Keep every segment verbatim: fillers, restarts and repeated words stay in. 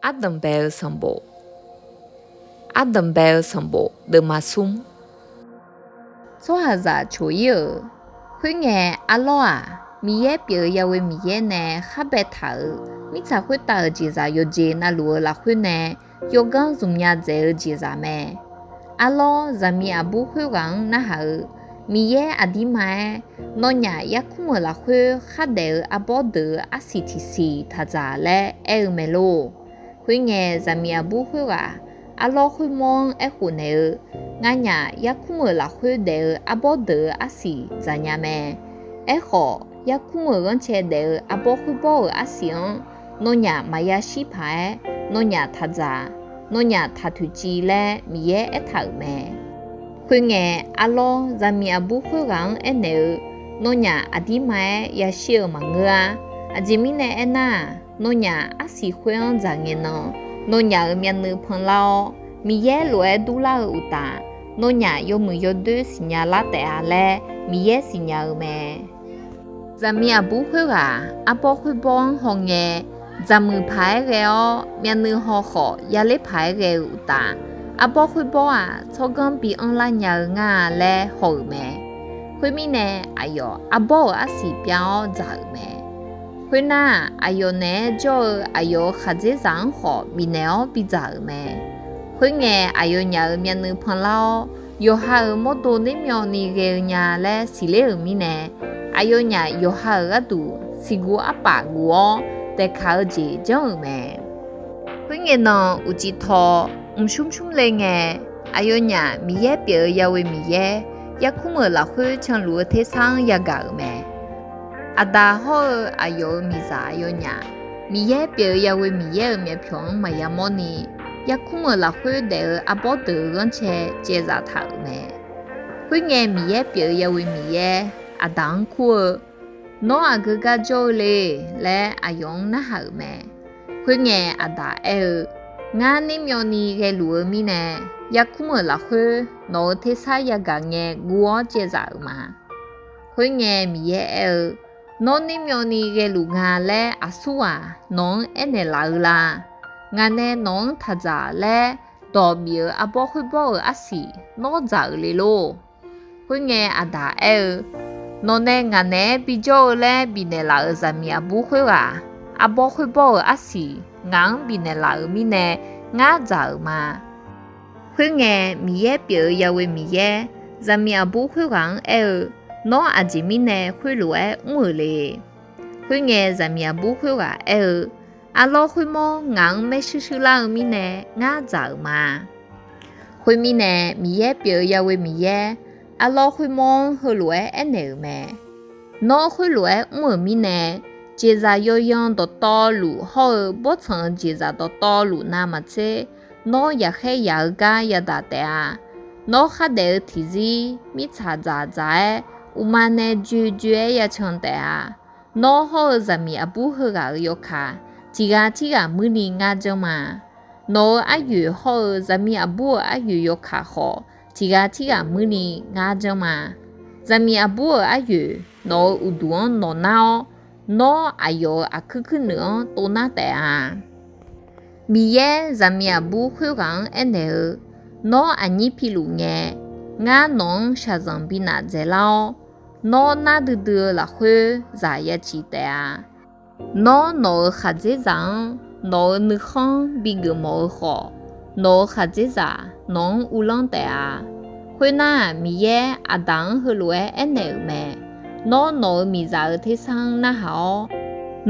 Ardanqbae-eu sanqbof. Ardanqbae-eu sanqbof deuvma smr. Tsawrhaqzaq coq-ir-euq. Khoerngae, arlawr-aq, Miqyaer pyeuf-eu Yahweh Miqyaer nae khar baetaq-euq mirtsaq khoertav-euq jeqzaq yawqjeq navluf-eu lafkhoer nae yawganr zmqnya dzaeq-eu jeqzaq mae. Arlawr, zaqmiq aqbur khoerghaq-anr narhaq-eu, Miqyaer aqdirma-aer, nawnyaf yarkmr-euq lafkhoer khardaef-eu arbawr deuq-eu arsiq tiqsiq taq dzaq laer aer-eu mae lor. Khoerngae, zaqmiq aqbur khoerghaq arlawr khoermawr-anr aerkhof naeq-eu, Nganyaf yarkmr-euq lafkhoer daef-eu arbawr deuq-eu arsiq dzaqnya mae. Aerkhawf, yarkmr-euq ghanrcae daef-eu arbawr khoerbawr-euq arsiq-anr nawnyaf maqya shir paq-aer, nawnyaf taq dzaq, nawnyaf taq toeqciv laer Miqyaer aertaq-euq mae. Khoerngae, arlawr, zaqmiq aqbur khoerghaq-anr aernaeq-eu, Nawnyaf aqdirma-aer yashir-eu maqngeur-ar. Aqjeq mirnae aernar-aq, nawnyaf arsiq khoer-anr dzaq ngae nan, nawnyaf-euq myavnuiv panlar-awr, Miqyaer lof-aer durlar-eu uqtaf, nawnyaf yawmuiq yawdoer siqnya lar taef-a laer Miqyaer siqnya-eu mae. Zaqmiq aqbur khoerghaq arbawr khoerbawr-anr hawngae, dzaqmuiq paq-aer ghae-awr myavnuiv haw khawf yaler paq-aer ghae-eu uqtaf, arbawr khoerbawr-aq, tsawrganr bi anrlar nya-eu ngar-a laer haw-euq mae. Khoermirnae, aqyawf arbawr-euq arsiq pyav-awr dzaq-euq mae. Khoernar-aq, aqyawf naeq-aer jawr-eu aqyawf-euq khaqdzerzaq-anr khawf bifnaeq-awr bidzaq-euq mae. Khoerngae, aqyawfnyaf-euq myavnuiv panlar-awr, yawqha-euq mawrdo nermyawvni ghae-eu nya laer siqler-euq mirnae, aqyawfnyaf yawqha-euq gharduq siqguv arpaf guv-awr, daeqkaq-eu jeq janr-euq mae. Khoerngae nan uqcif taw mqsmr smr le ngae, aqyawfnyaf Miqyaer pyeuf-eu Yahweh Miqyaer, yarkmr-euq lafkhoer canluf-eu tersar-anr yagaq-euq mae. Aqda hawr-eu aqyawf-euq miqzaq aqyawfnyaf, Miqyaer pyeuf-eu Yahweh Miqyaer-euq myavpyawq-anr maqya mawrni, yarkmr-euq lafkhoer daef-eu arbawr deuq-euq ghanrcae caevzaf taq-euq mae. Khoerngae, Miqyaer pyeuf-eu Yahweh Miqyaer, aqda-anr kur-eu, Nawr aqgeu gar jawr-eu le laer, aqyawf-anr narhaq-euq mae. Khoerngae, aqda aer-eu, Ngar nermyawvni ghaeluf-eu mirnae, yarkmr-euq lafkhoer nawq-euq tersar yagaq ngae guv-awr caevzaf-euq ma. Khoerngae, Miqyaer aer-eu, Nawr nermyawvni ghaeluf nga laer aqsurghaq nawq-anr aernaeq laf-eu la? Ngaq nae nawq-anr taq dzaq laer dawq bif-euq arbawr khoerbawr-euq arsiq nawr dzaq-euq le lor. Khoerngae, aqda aer-eu, Nawqnae ngaq naeq-aer bijawr-eu laer bifnaeq laf-euq zaqmiq aqbur khoerghaq arbawr khoerbawr-euq arsiq ngaq-anr bifnaeq laf-euq mirnae, ngar dzaq-euq ma. Khoerngae, Miqyaer pyeuf-eu Yahweh Miqyaer, zaqmiq aqbur khoerghaq-anr aer-eu, Nawr aqjeq mirnae khoerlof-aer mr-euq le? Khoerngae, zaqmiq aqbur khoerghaq aer-eu, Arlawr khoermawr ngaq-anr maershuir shuir lar-eu mirnae, ngar dzaq-euq ma. Khoermirnae, Miqyaer pyeuf-eu Yahweh Miqyaer, arlawr khoermawr-anr heulof-aer aernaeq-euq mae. Nawr khoerlof-aer mr-euq mirnae, jeqzaq yawyan dawqtawvluf hawr-eu bawrtsanq-eu jeqzaq dawqtawvluf navmaqtser, nawr yaqkhaer yaq-eu gar yadaq taef-a. Nawr khardaef-eu tiqzir mirtsaq dzaqdzaq-aer, uqma nae joejoe-aer yacan taef-a. Nawr hawr-eu zaqmiq aqbur heughaq-euq yawkaq, tiq ghaq tirghaq muirni ngar janr ma. Nawq-euq aryoeq hawr-eu zaqmiq aqbur-euq aryoeq yawkaq khawf, tiq ghaq tirghaq muirni ngar janr ma. Zaqmiq aqbur-euq aryoeq nawq-euq uqduq-anr nawq nar-awr, nawr aqyawf-euq aqkuir kuirnuiv-anr tov nar taef-a. Miqyaer zaqmiq aqbur khoerghaq-anr aernaeq-eu, Nawr aqnyir piluf ngae, ngar nawq-anr shaqzanq bi naf dzaeqlar-awr, nawr nar duidui-eu lafkhoer zaq ya ciq taef-a. Nawr nawq-euq khaqdzerzaq-anr, nawq-euq nuikhanr-anr bigeuf mawf-eu khawf, nawq-euq khaqdzerzaq nawq-anr uvlanr taef-a. Khoernar-aq, Miqyaer aqdaq-anr heulof-aer aernaeq-euq mae. Nawr nawq-euq miqzaq-euq tersar-anr narhaq-awr,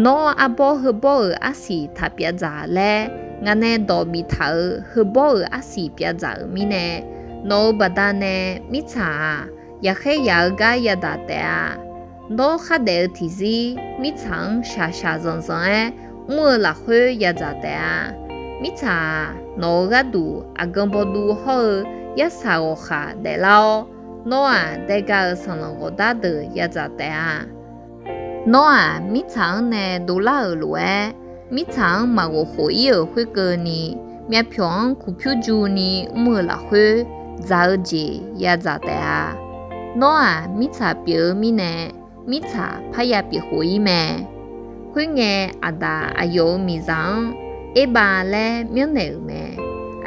nawr arbawr heubawr-euq arsiq taq pyavdzaq laer ngaq nae dawq biftaq-euq heubawr-euq arsiq pyavdzaq-euq mirnae, nawq-euq baqdanae mirtsaq-aq, yaqkhaer yaq-eu gar yadaq taef-a. Nawr khardaef-eu tiqzir mirtsaq-anr shaqshaq zanqzanq-aer mr-eu lafkhoer yadzaq taef-a. Mirtsaq-aq, nawq-euq gharduq aqgan bawduv hawr-eu yarsaq ghawqkhaq daeflar-awr, nawr-aq, daega-euq sanqlanq ghawqdar deuq yadzaq taef-a. Nawr-aq, mirtsaq-anr nae dovlar-euq lof-aer, mirtsaq-anr maqghof khof-ir-euq khoerkeuvni, myavpyawq-anr kuqpyur juni mr-eu lafkhoer dzaq-eu jeq yadzaq taef-a. Nawr-aq, mirtsaq pyeuf-eu mirnae, mirtsaq parya pyeuf khof-ir mae. Khoerngae, aqdaq aqyawf-euq miqzaq-anr Erbaf laer myanrnaeq-euq mae.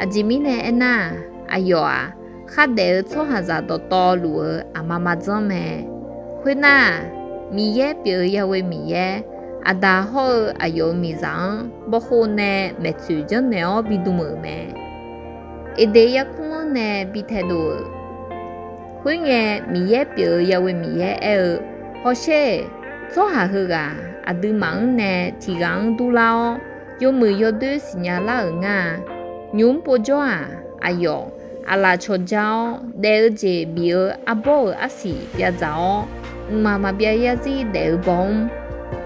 Aqjeq mirnae aernar-aq, aqyawf-aq, khardaef-eu tsawrhaqzaq dawqtawvluf-euq aqma maqdzanr mae. Khoernar-aq, Miqyaer pyeuf-eu yaghoe Miqyaer, Aqdaq hawr-eu aqyawf-euq miqzaq-anr bawkhov nae maeqtsoeq janrnaeq-awr bidm-euq mae. Eqdeq yarkmr-anr nae bi taedov-euq. Khoerngae, Miqyaer pyeuf-eu yaghoe Miqyaer aer-eu, Hawsher, tsawrhaq heughaq aqduimaf-anr nae tiq ghaq-anr durlar-awr, yawmuiq yawdoer siqnya lar-euq ngar-a. Nymq-mr povjawr-aq, aqyawf aqlaf cawqja-awr, daef-eu jeq bif-eu arbawr-euq arsiq byavdzaq-awr, mqmaq maqbyav yarzir daef-eu baw-anr.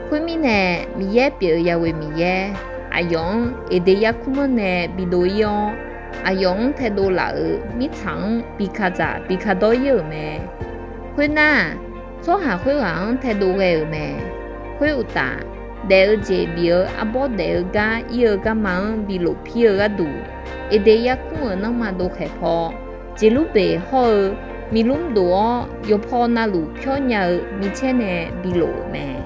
Khoermirnae, Miqyaer pyeuf-eu yaghoe Miqyaer, aqyawf-anr Eqdeq yarkmr-anr nae bidov ir-awr, aqyawf-anr taedov laf-euq mirtsaq-anr bi kadzaq bi kadawr ir-euq mae. Khoernar-aq, tsawrhaq khoerghaq-anr taedov ghae-euq mae. Khoeruqtaf, daef-eu jeq bif-eu arbawr daef-eu gar ir-eu garma-anr bi lofpir-eu gharduq, Eqdeq yarkmr-euq nanrma dovkhaeq paw, Jeqlurbeq hawr-eu Miqlmr dof-awr yawqpaw navluf pyawr nya-eu micaer nae bi lof-euq mae.